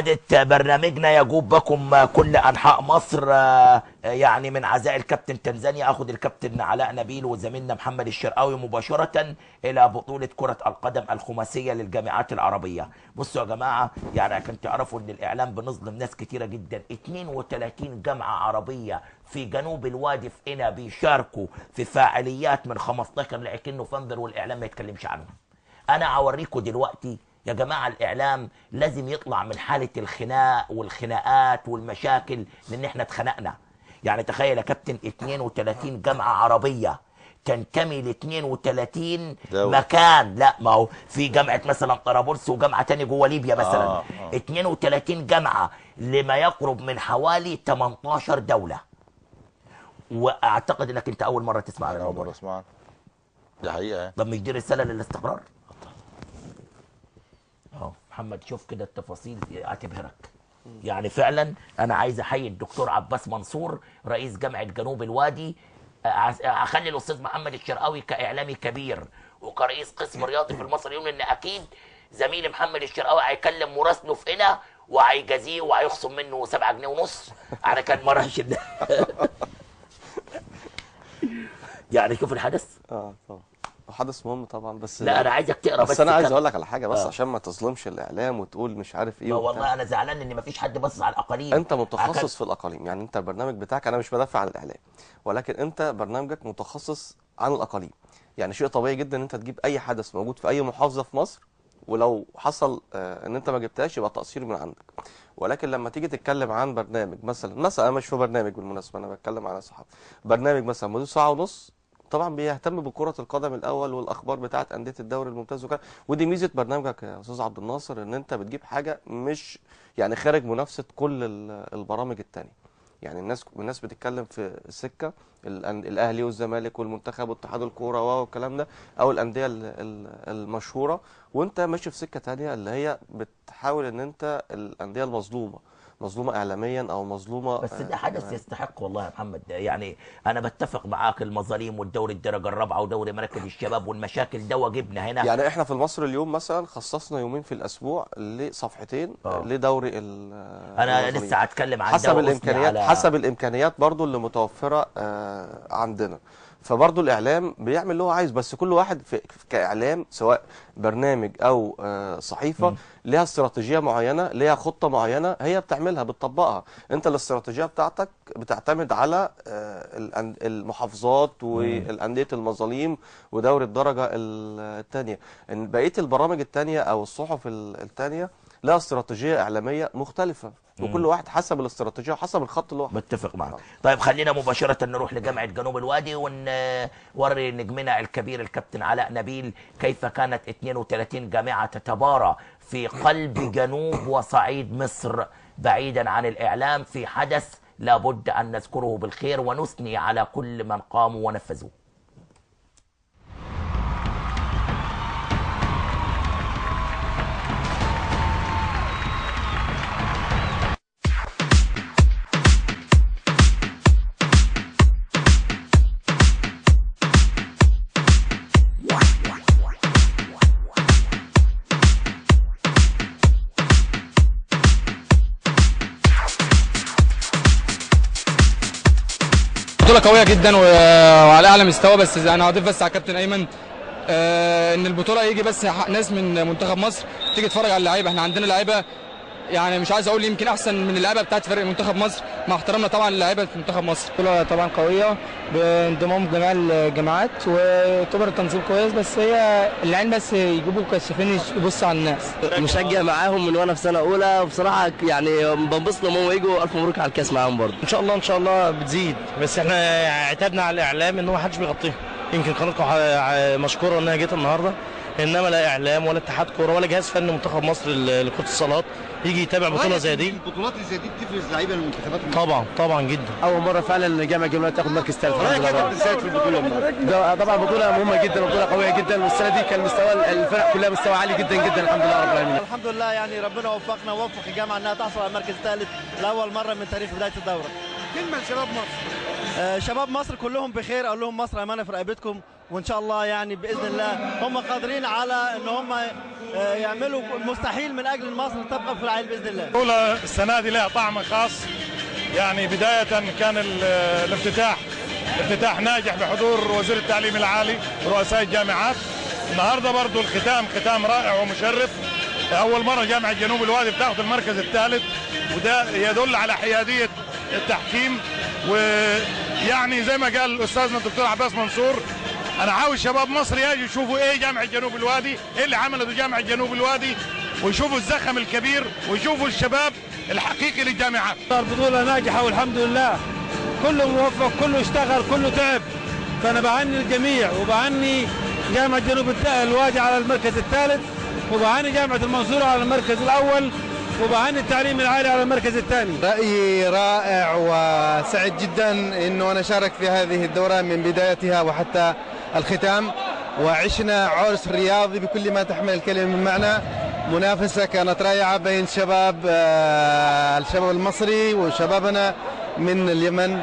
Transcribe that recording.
عادة برنامجنا يجوب بكم كل أنحاء مصر، يعني من عزاء الكابتن تنزانيا أخذ الكابتن علاء نبيل وزميلنا محمد الشرقاوي مباشرة إلى بطولة كرة القدم الخماسية للجامعات العربية. بصوا يا جماعة، يعني عشان تعرفوا إن الإعلام بنظلم ناس كتيرة جدا، 32 جامعة عربية في جنوب الوادي في قنا بيشاركوا في فعاليات من 15 ل 20 نوفمبر والإعلام ما يتكلمش عنهم. أنا هوريكم دلوقتي يا جماعة، الإعلام لازم يطلع من حالة الخناق والخناقات والمشاكل، لأن احنا اتخنقنا. يعني تخيل يا كابتن 32 جامعة عربية تنتمي ل 32 مكان، لا ما هو في جامعة مثلا طرابلس وجامعة تاني جوه ليبيا مثلا. 32 جامعة لما يقرب من حوالي 18 دولة. وأعتقد إنك أنت أول مرة تسمع عن الموضوع. أول مرة أسمع. دي حقيقة. طب مش دي رسالة للاستقرار؟ محمد شوف كده التفاصيل هتبهرك. يعني فعلا انا عايز احيي الدكتور عباس منصور رئيس جامعه جنوب الوادي، اخلي الاستاذ محمد الشرقاوي كاعلامي كبير وكرئيس قسم رياضي في المصري اليوم، لان اكيد زميلي محمد الشرقاوي هيكلم مراسله في هنا وهيجازيه وهيخصم منه 7.5 جنيه على كان ما راحش. يعني شوف الحدث. طبعا حدث مهم طبعا، بس لا انا عايزك تقرا بس انا عايز اقول لك على حاجة بس عشان ما تظلمش الاعلام وتقول مش عارف ايه. والله انا زعلان ان مفيش حد بص على الاقاليم. انت متخصص في الاقاليم، يعني انت البرنامج بتاعك، انا مش بدافع عن الاعلام، ولكن انت برنامجك متخصص عن الاقاليم، يعني شيء طبيعي جدا ان انت تجيب اي حدث موجود في اي محافظة في مصر، ولو حصل ان انت ما جبتهاش يبقى تقصير من عندك. ولكن لما تيجي تتكلم عن برنامج مثلا انا مش في برنامج بالمناسبة، انا بتكلم على صحافة، برنامج مثلا مدته ساعة ونص، طبعا بيهتم بكرة القدم الأول والأخبار بتاعت أندية الدوري الممتاز وكده. ودي ميزة برنامجك يا أستاذ عبد الناصر، إن أنت بتجيب حاجة مش يعني خارج منافسة كل البرامج التانية. يعني الناس بتتكلم في السكة الأهلي والزمالك والمنتخب واتحاد الكورة والكلام ده، أو الأندية المشهورة، وأنت ماشي في سكة تانية اللي هي بتحاول إن أنت الأندية المظلومة، مظلومة إعلاميا أو مظلومة. بس ده حدث يستحق والله يا محمد. يعني أنا بتفق معاك، المظالم والدوري الدرجة الرابعة ودوري مراكز الشباب والمشاكل ده واجبنا هنا. يعني إحنا في المصري اليوم مثلا خصصنا يومين في الأسبوع لصفحتين لدوري أنا لسه هتكلم عن حسب الإمكانيات، حسب الإمكانيات برضو اللي متوفرة عندنا. فبرضه الإعلام بيعمل اللي هو عايز، بس كل واحد في كإعلام سواء برنامج أو صحيفة ليها استراتيجية معينة، ليها خطة معينة هي بتعملها بتطبقها. أنت الاستراتيجية بتاعتك بتعتمد على المحافظات والأندية المظالم ودوري الدرجة الثانية. إن بقية البرامج الثانية أو الصحف الثانية لها استراتيجية إعلامية مختلفة، وكل واحد حسب الاستراتيجية وحسب الخط اللي هو. متفق معك. طيب خلينا مباشرة نروح لجامعة جنوب الوادي ونوري نجمنا الكبير الكابتن علاء نبيل كيف كانت 32 جامعه تتبارى في قلب جنوب وصعيد مصر بعيدا عن الاعلام، في حدث لابد ان نذكره بالخير ونثني على كل من قاموا ونفذوه. بطولة قوية جدا وعلى أعلى مستوى. بس أنا هضيف بس على كابتن أيمن إن البطولة يجي بس ناس من منتخب مصر تيجي تتفرج على اللعيبة. إحنا عندنا لعيبة، يعني مش عايز أقول يمكن أحسن من اللعيبة بتاعت فريق منتخب مصر، مع احترامنا طبعا للعيبة في منتخب مصر. بطولة طبعا قوية بانضمام جميع الجامعات، ويعتبر التنظيم كويس، بس هي العين بس يجيبوا كشافين يبصوا على الناس. مشجع معاهم من وانا في سنة اولى، وبصراحة يعني بنبسط لما هم يجوا. الف مبروك على الكاس معاهم برضه. ان شاء الله ان شاء الله بتزيد، بس احنا عتبنا على الاعلام ان هو ما حدش بيغطيها. يمكن قناتكم مشكورة انها جت النهارده، انما لا اعلام ولا اتحاد كورة ولا جهاز فني منتخب مصر لكرة الصالات يجي يتابع بطوله زي دي. البطولات اللي زي دي بتفرز لعيبة للمنتخبات. طبعا طبعا جدا. اول مرة فعلا جامعه جنوب تاخد مركز ثالث. الحمد لله في البطولة ده طبعا بطوله مهمة جدا وبطولة قوية جدا، والسنة دي كان مستوى الفرق كلها مستوى عالي جدا جدا، الحمد لله رب العالمين. الحمد لله، يعني ربنا وفقنا ووفق الجامعة انها تحصل على المركز الثالث لاول مرة من تاريخ بداية الدورة. كلمة لشباب مصر. شباب مصر كلهم بخير، اقول لهم مصر امانه في رقبتكم، وان شاء الله يعني باذن الله هم قادرين على ان هم يعملوا المستحيل من اجل مصر تبقى في العالي باذن الله. البطولة السنة دي لها طعم خاص، يعني بداية كان الافتتاح افتتاح ناجح بحضور وزير التعليم العالي ورؤساء الجامعات. النهارده برضو الختام ختام رائع ومشرف، اول مرة جامعه جنوب الوادي بتاخد المركز الثالث، وده يدل على حيادية التحكيم. ويعني زي ما قال استاذنا الدكتور عباس منصور، انا عاوز شباب مصر يجوا يشوفوا ايه جامعه جنوب الوادي، ايه اللي عملته جامعه جنوب الوادي، ويشوفوا الزخم الكبير ويشوفوا الشباب الحقيقي للجامعات. البطولة ناجحة والحمد لله، كله موفق، كله اشتغل، كله تعب، فانا بهني الجميع وبهني جامعه جنوب الوادي على المركز الثالث، وبهني جامعه المنصورة على المركز الاول، وبهني التعليم العالي على المركز الثاني. رأيي رائع وسعيد جدا انه انا شارك في هذه الدورة من بدايتها وحتى الختام، وعشنا عرس رياضي بكل ما تحمل الكلمة من معنى. منافسة كانت رائعة بين شباب الشباب المصري وشبابنا من اليمن.